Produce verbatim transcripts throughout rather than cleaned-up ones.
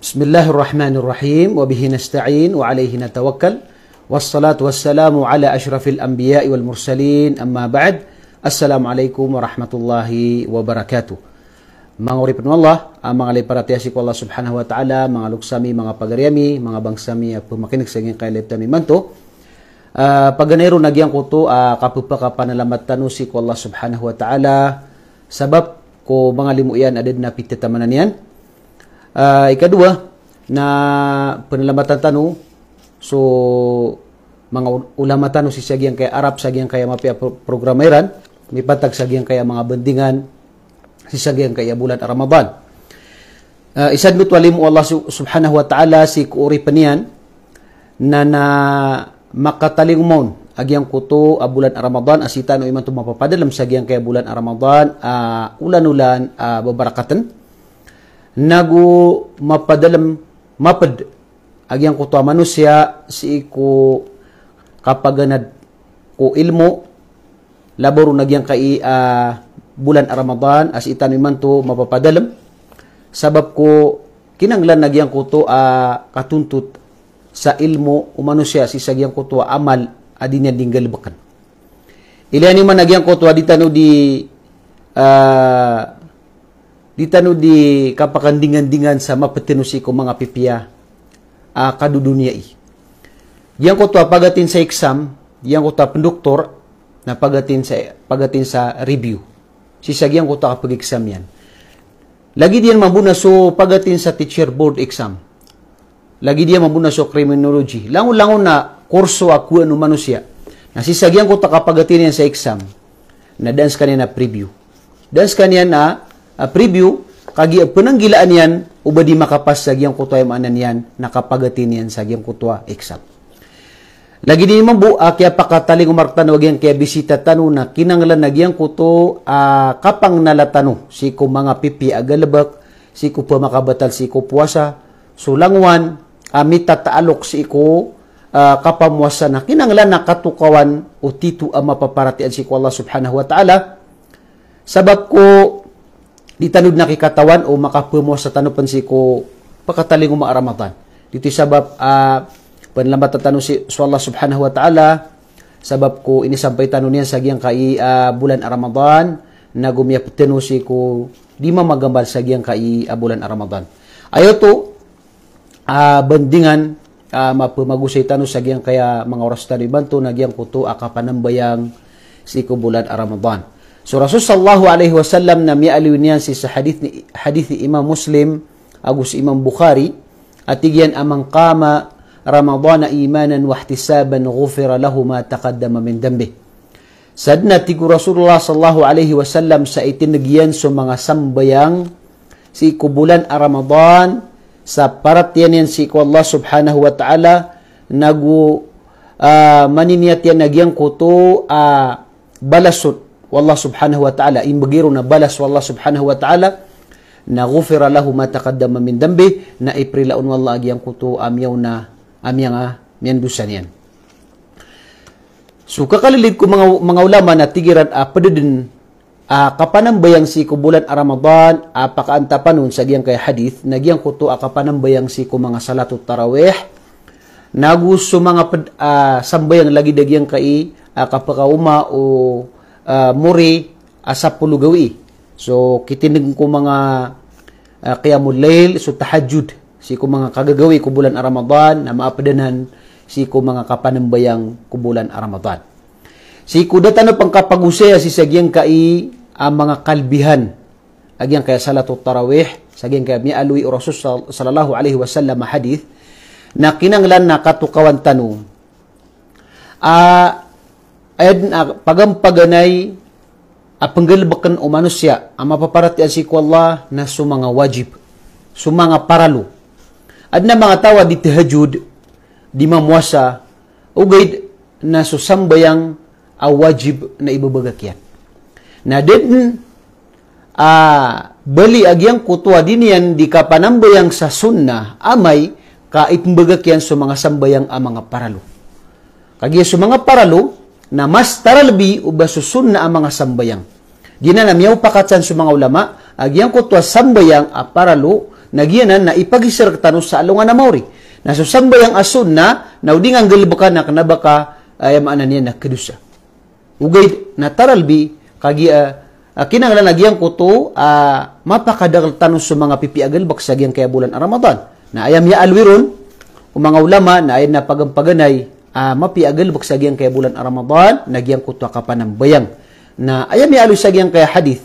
Bismillahirrahmanirrahim, wa bihi nasta'in, wa alayhi natawakkal. Wassalatu wassalamu ala ashrafil anbiya'i wal mursalin, amma ba'd. Assalamu alaikum warahmatullahi wabarakatuh. Manga oripen o Allah, a manga lay paratiyaya sii ko Allah Subhanahu wa Ta'ala, manga loks ami, manga pagari ami, manga bangsa mi a pemakineg sa giyangkaya live tano imanto. A, paganay ron a giyangkoto a kapepakapanalamat tano sii ko Allah Subhanahu wa Ta'ala, sabap ko manga limo iyan a da den a pitataman iyan. A, ikadowa, na penalamatan tano so manga ul-, ulama tano sii sa giyangkaya arap, sa giyangkaya mapiya pro-, programa iran, mipantag sa giyangkaya manga bandingan sii sa giyangkaya bulan a Ramadan. A, isa den oto a limo o Allah su-, Subhanahu wa Ta'ala sii ko oripen iyan, na, na makatalingoma on a giyangkoto a bulan a Ramadan, a sii tano imanto mapapadalem sa giyangkaya bulan a Ramadan a olan-olan a babarakaten, nago mapadalem, maped a giyangkoto a manosiya sii ko kapaganad ko ilmo, labaw ron a giyangkai a bulan a Ramadan a sii tano imanto mapapadalem, sabap ko kinanglan a giyangkoto a katontot sa ilmo o manosiya sii sa giyangkoto a amal a di niyan di nggalebeken. Ilaya niyo man a giyangkoto a di tano di, a, di tano di kapakandingandingan sa mapeten o sii ko manga pipiya a kadodoniyai. Giyangkoto a pagatin sa exam, giyangkoto a pendoktor, na pagatin sa, pagatin sa review sii sa giyangkoto a kapag-exam iyan. Lagid iyan mambo na so pagatin sa teacher board exam. Lagid iyan mambo na so criminology. Langon-langon a kurso a kowaan o manosiya, na sii sa giyangkoto a kapagatin iyan sa exam, na daan sekaniyan a preview. Daan sekaniyan a, a preview, kagiya penanggilaan iyan o ba di makapas sa giyangkoto a, aya maana niyan na kapagatin iyan sa giyangkoto a exam. Lagid iyan mambo a kiyapakatalingoma rektano a giyangkaya bisita tano na kinanglan a giyangkoto a kapangenala tano sii ko manga pipiya a galebek, sii ko pemakabatal sii ko powasa, so langowan a mitataalok sii ko, a, kapamowasa na kinanglan a katokawan o tito a mapaparatiyaya sii ko Allah Subhanahu wa Ta'ala. Sabap ko di tano den a kikatawan o makapemowasa tano pen sii ko pekatalingoma a Ramadan. Di oto i sabap a penalamatan tano sii so Allah Subhanahu wa Ta'ala, sabap ko inisampay tano niyan sa giyangkai a bulan a Ramadan, nago miyaped tano sii ko di mamagambal sa giyangkai a bulan a Ramadan. Aya oto a bandingan a mapemagosay tano sa giyangkaya manga oras tano imanto na giyangkoto a kapanambayang sii ko bulan a Ramadan. So Rasul sallallahu alaihi wasallam na miyaaloy niyan sii sa hadith ni, hadith ni Imam Muslim ago si Imam Bukhari, a tig iyan a, "Man qama Ramadana imanan wahtisaban ghufira lahu ma taqaddama min dhanbih." Sadn a tig o Rasulullah sallallahu alaihi wasallam sa itindeg iyan so manga sambayang sii ko bulan a Ramadan sa paratiyaya niyan sii ko Allah Subhanahu wa Ta'ala, nago, a, maniniyat iyan a giyangkoto a balas o Allah Subhanahu wa Ta'ala, imbegay ron a balas o Allah Subhanahu wa Ta'ala, na ghufira lahu ma taqaddama min dhanbih, na iprila on o Allah a giyangkoto a miyaona a miyanga, miyandosa niyan. So kakalilid ko manga, manga ulama na tig iran a ped den a kapanambayang sii ko bulan a Ramadan a pakaantapan on sa giyangkaya hadith na giyangkoto a kapanambayang sii ko manga salatul tarawih, nago so manga ped, a, sambayang lagid a giyangkai a kapekaoma o, a, mori a sapolo gawii. So kitindeg ko manga, a, qiyamul layl, so tahajjud, sii ko manga kagagawii ko bulan a Ramadan na maaped anan sii ko manga kapanambayang ko bulan a Ramadan. Sii ko da tano pen kapagosaya sii sa giyangkai a manga kalebihan a giyangkaya salatul tarawih, sa giyangkaya miyaaloy o Rasul sal-, sallallahu alaihi wasallam a hadith, na kinanglan a katokawan tano a, aya den a pagampaganay a penggalebeken o manosiya a mapaparatiyaya sii ko Allah na so manga wajib, so manga paralo. Aden a manga taw a di tahajjud, di mamowasa, ogaid na so sambayang a wajib na ibebegak iyan. Na da den a bali a giyangkoto a di niyan di kapanambayang sa sunnah amay ka ipembegak iyan so manga sambayang a manga paralo. Kagiya so manga paralo na mas taralebi o ba so sunnah a manga sambayang. Giyanan a miyaopakatan so manga ulama a giyangkoto a sambayang a paralo Na giyanan na ipagisar tano sa alongan a maori. Na so sambayang a sunnah, na o di nga nggalbka na kna ba ka, ah, aya maana niyan na kdosa. Ogaid na taralbi, kagiya, ah, kinanglan a giyangkoto, ah, mapakadakl tano so manga pipiya a galbk sa giyangkaya bolan a Ramadan. Na aya miyaaloy ron o manga ulama na aya na pagampaganay, ah, mapiya a galbk sa giyangkaya bolan a Ramadan, na giyangkoto a kapanambayang. Na aya miyaaloy sa giyangkaya hadith,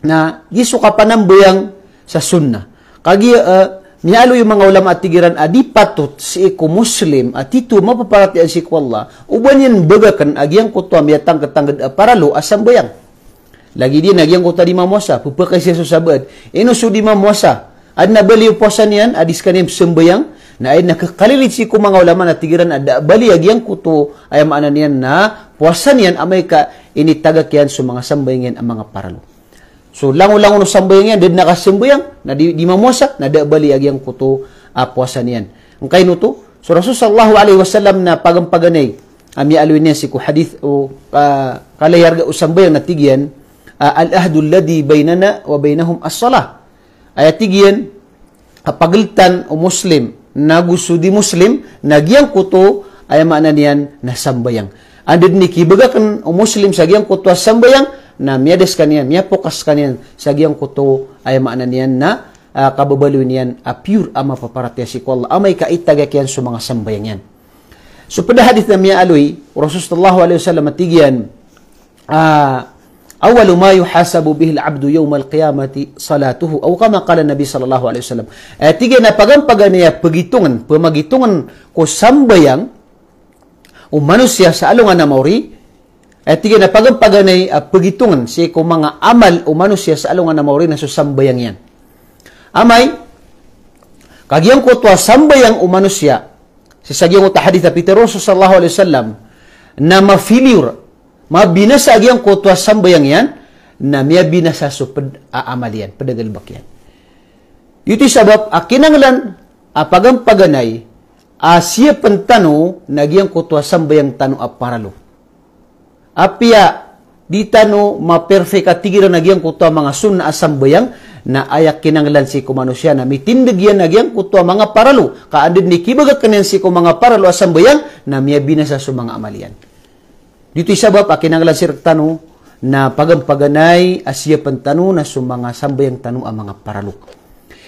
na giya so kapanambayang sa sunnah. Kagiya, ah, miyaaloy o manga ulama a tig iran a di patot sii ko Muslim a tito a mapaparatiyaya sii ko Allah, o ba niyan bagakn a giyangkoto a miyatangkd-tangkd a paralo a sambayang. Lagid iyan a giyangkoto a di mamowasa, pphakay siya so sabaad. Ino so di mamowasa? Adn a bali o powasa niyan a di skaniyan sambayang, na aya na kakalilit sii ko manga ulama na tig iran a da a bali a giyangkoto, aya maana niyan na powasa niyan amay ka initagak iyan so manga sambayang iyan a manga paralo. So langolangon o sambayang iyan, da dn a kasambayang, na di, di mamowasa, na da a bali a giyangkoto a powasa niyan. Angkaino oto, so Rasul sallallahu alaihi wasallam na pagampaganay a miyaaloy niyan sii ko hadith o, ah, kalay arga o sambayang na tig iyan, ah, "Al-ahdu alladhi baynana wa baynahum as-salah." Aya tig iyan, a pagltan o Muslim nago so di Muslim, na giyangkoto, aya maana niyan na sambayang. Anda dn i kibagakn o Muslim sa giyangkoto a sambayang, na miyada skaniyan, miyapokas skaniyan sa giyangkoto, aya maana niyan na, ah, kababaloy niyan a pure a mapaparatiyaya sii ko Allah amay ka itagak iyan so manga sambayang iyan. So pd a hadith na miyaaloy o Rasul sallallahu alaihi wasallam a tig iyan, ah, "Awwalu ma yuhasabu bihil abdu yawmal qiyamati salatuhu," aw kama qala Nabi sallallahu alaihi wasallam. Eh, tig iyan a pagampaganay a pagitongn, pamagitongn ko sambayang o manosiya sa alongan a maori. Eh, tig iyan a pagampaganay a pagitongn sii ko manga amal o manosiya sa alongan a maori na so sambayang iyan. Amay ka giyangkoto a sambayang o manosiya, sii sa giyangkoto a hadith a pitharo o Rasul sallallahu alaihi wasallam, na ma-failure, mabinasa a giyangkoto a sambayang iyan, na miyabinasa so pd a amal iyan, pd a galbk iyan. Giyoto i sabap a kinanglan a pagampaganay a siyapn tano na giyangkoto a sambayang tano a paralo. Apiya di tano ma-perfect a tig iran a giyangkoto a manga sunnah a sambayang, na aya kinanglan sii ko manosiya na mitindg iyan a giyangkoto a manga paralo. Ka anda dn i kibagakn iyan sii ko manga paralo a sambayang, na miyabinasa so manga amal iyan. Giyoto i sabap a kinanglan sii rktano na pagampaganay a siyapn tano na so manga sambayang tano a manga paralo.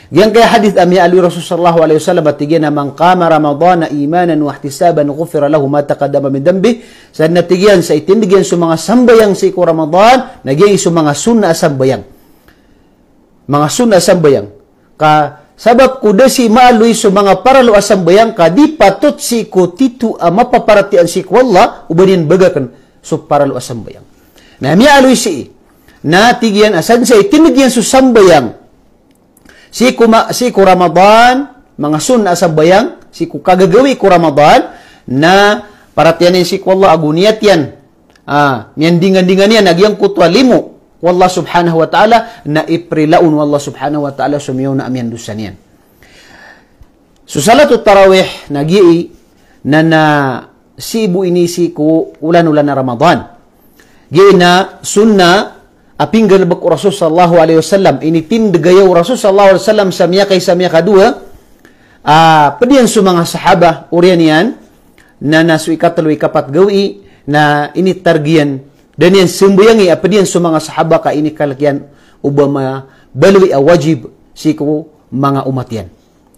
Giyangkaya hadith a miyaaloy o Rasul sallallahu alaihi wasallam a tig iyan a, "Man qama Ramadana imanan wa ihtisaban ghufira lahu ma taqaddama min dhanbih." Sa dn a tig iyan sa itindg iyan so manga sambayang sii ko Ramadan, na giyai so manga sunnah a sambayang. Manga sunnah a sambayang. Ka sabap ko da sii maaloy so manga paralo a sambayang ka di patot sii ko tito a mapaparatiyaya sii ko Allah o ba niyan bagakn so paralo a sambayang. Na miyaaloy sii, na tig iyan a sadn sa itindg iyan so sambayang sii ko ma-, sii ko Ramadan, manga sunnah a sambayang, sii ko kagagawii ko Ramadan, na paratiyaya niyan sii ko Allah ago niyat iyan, ah, miyandingandingan iyan a giyangkoto a limo ko Allah subhanahu wa ta'ala, na iprila on o Allah subhanahu wa ta'ala so miyaona a miyandosa niyan. So salatut tarawih na giyai na, na sii bo ini sii ko olan-olan a Ramadan. Giyai na sunnah a pinggalbk o Rasul sallallahu alaihi wasallam, initindg aya o Rasul sallallahu alaihi wasallam sa miyakaisa miyakadowa, ah, pd iyan so manga sahaba, oriyan iyan, na, na so ikatlo, ikapat gawii, na initarg iyan, da niyan sambayangi a pd iyan so manga sahaba ka inikalk iyan o ba mabaloy a wajib sii ko manga omat iyan.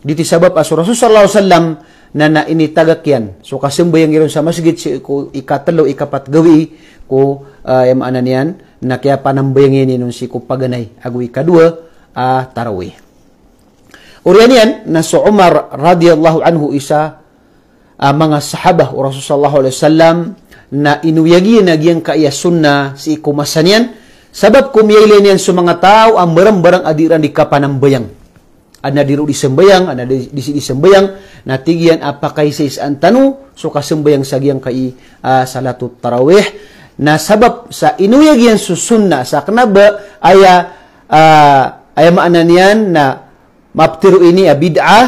Giyoto i sabap a so Rasul sallallahu alaihi wasallam na, na initagak iyan so kasambayangi ron sa masgit sii ko ikatlo, ikapat gawii ko, ah, aya maana niyan na kiyapanambayangi niyan on sii ko paganay ago ikadowa a tarawih. Oriyan iyan na so Umar radhiyallahu anhu, isa a manga sahaba o Rasul sallallahu alaihi wasallam, na inoyag iyan a giyangkaya sunnah sii ko masa niyan, sabap ko miyailay niyan so manga taw a mbarambarang a di iran di kapanambayang. Adn a di ron di sambayang, adn a di, di sii di sambayang, na tig iyan a pakaisaisaan tano so kasambayang sa giyangkai, ah, salatut tarawih. Na sabap sa inoyag iyan so sunnah sa kna ba aya, ah, aya maana niyan na maptharo ini a bid'ah,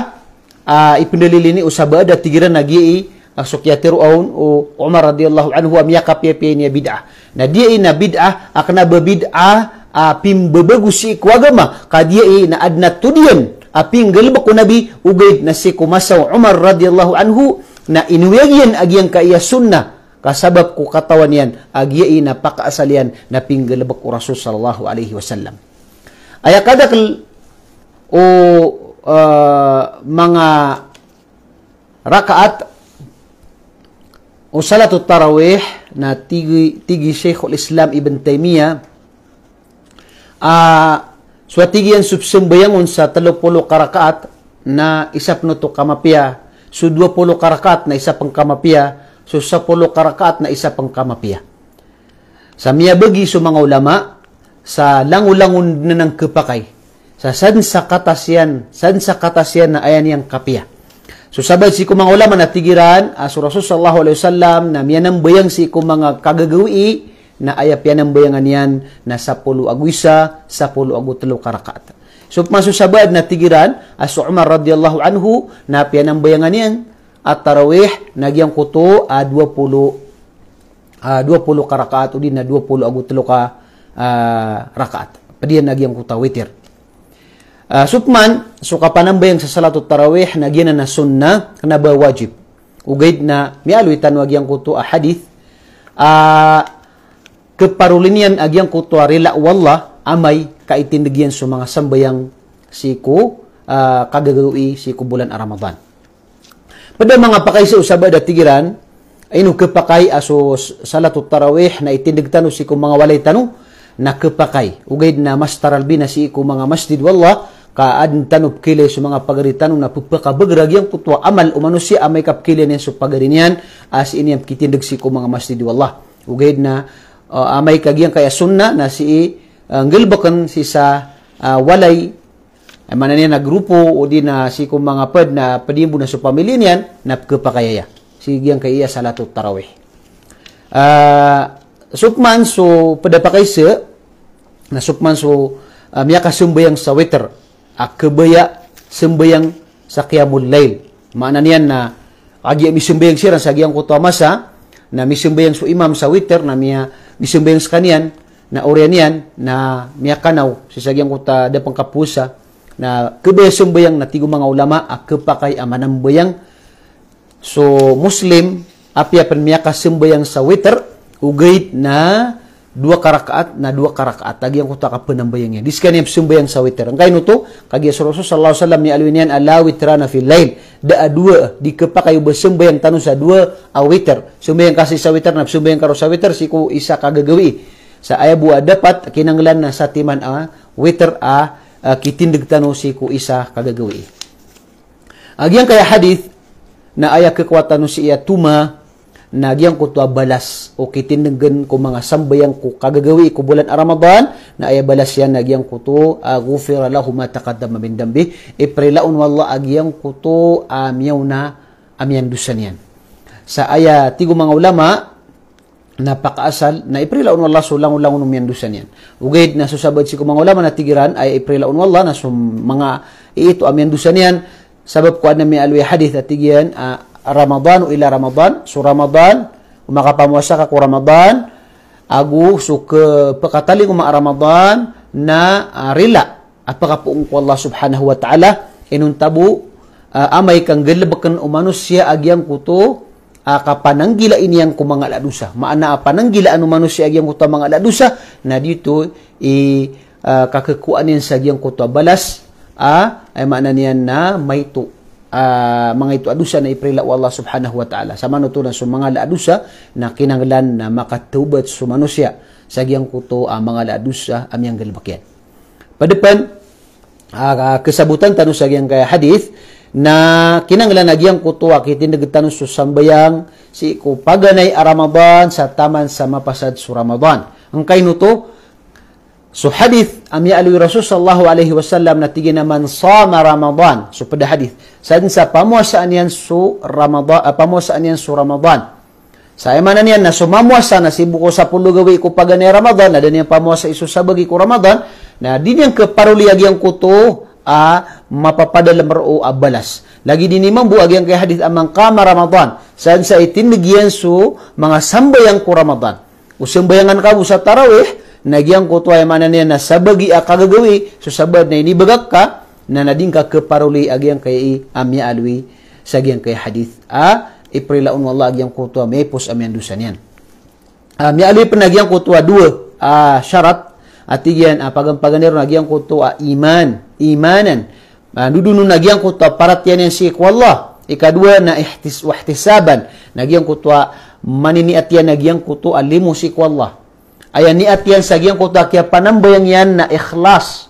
ah, ipndalil ini o sabaad a tig iran a giyai, ah, so kiyatharo on o Umar radhiyallahu anhu a miyakapiyapiya ini a bid'ah. Na giyai na bid'ah a kna ba bid'ah a pimbabago sii ko agama, ka giyai na adn a todiyan a pinggalebek o Nabi, ogaid na sii ko masa o Umar radiyallahu anhu, na inoyag iyan a giyangkaya sunnah, ka sabap ko katawan iyan a giyai na pakaasal iyan na pinggalebek o Rasul sallallahu alaihi wasallam. Aya kadakel o, ah, manga rakaat o salatut tarawih, na tigi, tigi Shaykhul Islam Ibn Taymiyyah, ah, so a tigi iyan so pzambayang on sa telo polo ka rakaat na isa pen oto ka mapiya, so dowa polo ka rakaat na isa pen ka mapiya, so sapolo ka rakaat na isa pen ka mapiya. Sa miyabagi so manga ulama, sa langolangon anan a khapakay. Sa sadn sa katas iyan, sadn sa katas iyan na aya niyan kapiya. So sabaad sii ko manga ulama na tig iran, ah, so Rasul sallallahu alaihi wasallam na miyanambayang sii ko manga kagagawii, na aya piyanambayangan iyan na sapolo ago isa, sapolo ago telo ka rakaat. So pman so sabaad na tig iran, ah, so Umar radiyallahu anhu na piyanambayangan iyan a tarawih na giyangkoto a dowa polo, ah, dowa polo ka rakaat odi na dowa polo ago telo ka, ah, rakaat. Ped iyan a giyangkoto a witir. Ah, so pman so kapanambayang sa salatut tarawih na giyanan a sunnah, kena ba wajib. Ogaid na miyaaloy tano a giyangkoto a hadith, ah, keparoli niyan a giyangkoto a rila o Allah amay ka itindeg iyan so manga sambayang sii ko, ah, kagagawii sii ko bolan a Ramadan. Ped a manga pakaiza o sabaad a tig iran, ino khapakay a so s-, salatut tarawih na itindeg tano sii ko manga walay tano, na khapakay. Ogaid na mas taralbi na sii ko manga masjid o Allah, ka aden tano pkhailay so manga pagari tano na pphakabager a giyangkoto a amal o manosiya amay ka pkhailay niyan so pagari niyan, a sii niyan pkitindeg sii ko manga masjid o Allah. Ogaid na, ah, amay ka giyangkaya sunnah na sii, ah, nggalebeken sii sa, ah, walay, eh, maana niyan na grupo, odi na sii ko manga ped na ped iyan bo na so pamilya niyan, na pkhapakay aya. Sii giyangkaya salatut tarawih. Ah, so pman so ped a pakaiza, na so pman so, ah, miyakasambayang sa witr, a khabaya sambayang sa qiyamul layl. Maana niyan na kagiya misambayang siran sa giyangkoto a masa, na misambayang so imam sa witr, na miya, misambayang sekaniyan, na oriyan iyan, na miyakanaw sii sa giyangkoto a da pen kapowasa, na khabaya sambayang na tig o manga ulama a khapakay a manambayang so Muslim, apiya pen miyakasambayang sa witr, ogaid na dowa ka rakaat, na dowa ka rakaat a giyangkoto a kapanambayang iyan. Di sekaniyan pzambayang sa witr. Angkaino oto, kagiya so Rasul sallallahu alaihi wasallam miyaaloy niyan a la witrana fil layl. Da a dowa, di khapakay o ba sambayang tano sa dowa a witr. Sambayang ka sii sa witr, na pzambayang ka roo sa witr, sii ko isa kagagawii. Sa aya bo a dapat, kinanglan na satiman a witr a, ah, kitindeg tano sii ko isa kagagawii. A giyangkaya hadith, na aya khakowa tano sii a toma, na giyangkoto a balas o kitindegen ko manga sambayang ko kagagawii ko bolan a Ramadan, na aya balas iyan na giyangkoto a, ghufira lahu ma taqaddama min dhanbih, iprila on o Allah a giyangkoto a miyaona a miyandosa niyan. Sa aya tig o manga ulama, na pakaasal, na iprila on o Allah so langolangon o miyandosa niyan. Ogaid na so sabaad sii ko manga ulama na tig iran, aya iprila on o Allah na so manga iito a miyandosa niyan, sabap ko aden a miyaaloy a hadith a tig iyan, ah, Ramadanu ila Ramadan, so Ramadan, o makapamowasa ka ko Ramadan, ago so kepekatalingoma a Ramadan, na, ah, rila a pekapoon ko Allah subhanahu wa ta'ala, inonta bo, ah, amay ka nggalebeken o manosiya a giyangkoto a kapananggilaan iyan ko manga ala a dosa. Maana a pananggilaan o manosiya a giyangkoto a manga ala a dosa, na di oto i, ah, kakekowaan iyan sa giyangkoto a balas, a, aya maana niyan na maito, ah, manga ito a dosa na iprila o Allah subhanahu wa ta'ala. Samanoto na so manga ala a dosa, na kinanglan na makatawbat so manosiya sa giyangkoto a manga ala a dosa a miyanggalebek iyan. Ped pen, ah, kesabotan tano sa giyangkaya hadith, na kinanglan a giyangkoto a kitindeg tano so sambayang sii ko paganay a Ramadan sa taman sa mapasad so Ramadan. Angkaino oto, so hadith a miyaaloy o Rasul sallallahu alaihi wasallam na tig iyan a man sama Ramadan, so ped a hadith, sadn sa pamowasaan iyan so Ramadan, ah, pamowasaan iyan so Ramadan. Sa aya maana niyan na so mamowasa na sii bo ko sapolo gawii ko paganay a Ramadan, na da niyan pamowasai so sabagi ko Ramadan, na di niyan keparoli a giyangkoto a mapapadalem roo a balas. Lagid ini mambo a giyangkaya hadith a man qama Ramadan, sadn sa itindeg iyan so manga sambayang ko Ramadan. O sambayangan ka bo sa tarawih, na giyangkoto aya maana niyan na sabagi a kagagawii, so sabaad na inibagak ka, na na di ngka khaparoli a giyangkai a miyaaloy sa giyangkai a hadith a iprila on o Allah a giyangkoto a miyaipos a miyandosa niyan. Ah, miyaaloy pn a giyangkoto a dowa a sharat, a tig iyan a paganay-paganay ron a giyangkoto a iman, imanan. Ah, dodonon a giyangkoto a paratiyaya niyan sii ko Allah. Ikadowa na ihtis-, wahtisaban, na giyangkoto a maniniat iyan a giyangkoto a limo sii ko Allah. Aya niat iyan sa giyangkoto a kiyapanambayang iyan na ikhlas.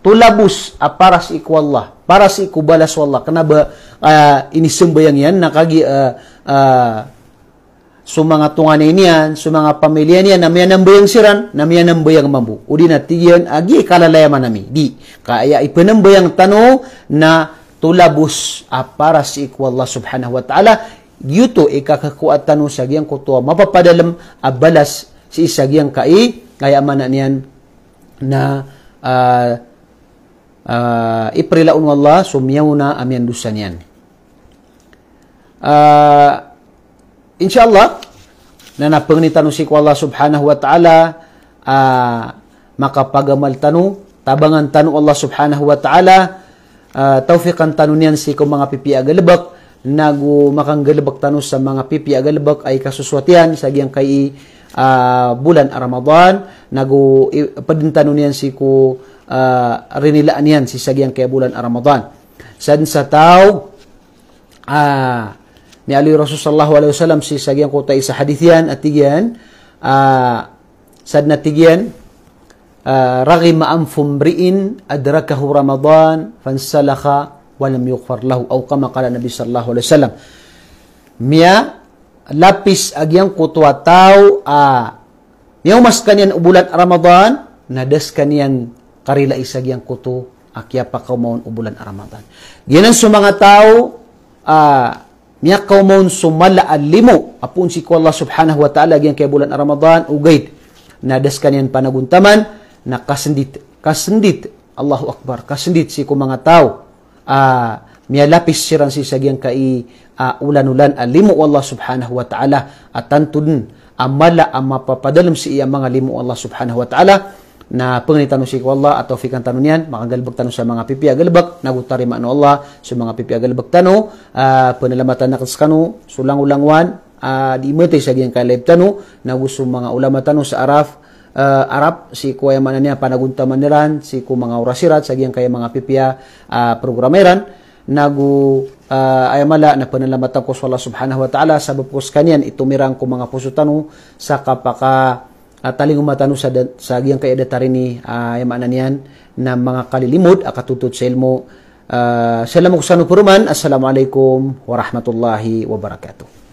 Tolabos a para sii ko Allah, para sii ko balas o Allah. Kna ba, ah, inisambayang iyan na kagiya, ah, ah, so manga tonganay niyan, so manga pamilya niyan na miyanambayang siran, na miyanambayang mambo. O di na tig iyan a giya i kalalayaman ami. Di. Ka aya ipanambayang tano na tolabos a para sii ko Allah subhanahu wa ta'ala, giyoto i kakhakowa tano sa giyangkoto a mapapadalm a balas sii sa giyangkai, aya maana niyan na, ah, ah, iprila on o Allah so miyaona a miyandosa niyan. Ah, insha Allah, na na pangnin tano sii ko Allah subhanahu wa ta'ala, ah, makapagamal tano, tabangan tano o Allah subhanahu wa ta'ala, ah, tawfiqan tano niyan sii ko manga pipiya a galbk, nago makanggalbk tano sa manga pipiya a galbk a ikasosoat iyan sa giyangkai, ah, bolan a Ramadan, nago i-, pdn tano niyan sii ko, ah, rinilaan iyan sii sa giyangkai a bolan a Ramadan. Sadn sa taw, ah, miyaaloy o Rasul sallallahu alaihi wasallam sii sa giyangkoto a isa a hadith iyan, a tig iyan, ah, sadn a tig iyan, ah, "Raghima anfu mri'in adrakahu Ramadan fansalakha wa lam yughfar lahu," aw kama qala Nabi sallallahu alaihi wasallam. Miyalapis a giyangkoto a taw a miyaoma skaniyan o bolan a Ramadan, na da skaniyan karilai sa giyangkoto a kiyapakaoma on o bolan a Ramadan. Giyanan so manga taw a miyakaoma on so mala a limo a poon sii ko Allah subhanahu wa ta'ala giyangkai a bolan a Ramadan, ogaid na da skaniyan panagontaman, na kasndit, kasndit, Allahu Akbar, kasndit sii ko manga taw a miyalapis siran sii sa giyangkai a olan-olan a limo o Allah subhanahu wa ta'ala, a tanto dn a mala a mapapadalm sii a manga limo o Allah subhanahu wa ta'ala. Na pangnin tano sii ko Allah a tawfiqan tano niyan, makanggalbk tano sa manga pipiya a galbk, nago tarimaan o Allah so manga pipiya a galbk tano. Ah, panalamatan akn skano so langolangowan a di matay sa giyangkai a live tano, nago so manga ulama tano sa Araf, ah, Arab, sii ko aya maana niyan panagontaman iran sii ko manga oras iran sa giyangkai a manga pipiya a programa iran. Nago, ah, aya mala na panalamatan ko so Allah subhanahu wa ta'ala sabap ko skaniyan i tomirang ko manga poso tano sa kapaka, ah, talingoma tano sa da-, sa giyangkai a datar ini, ah, aya maana niyan na manga kalilimod a katotod sa ilmo. Ah, salam ko skano paroman. Assalamu alaikum warahmatullahi wabarakatuh.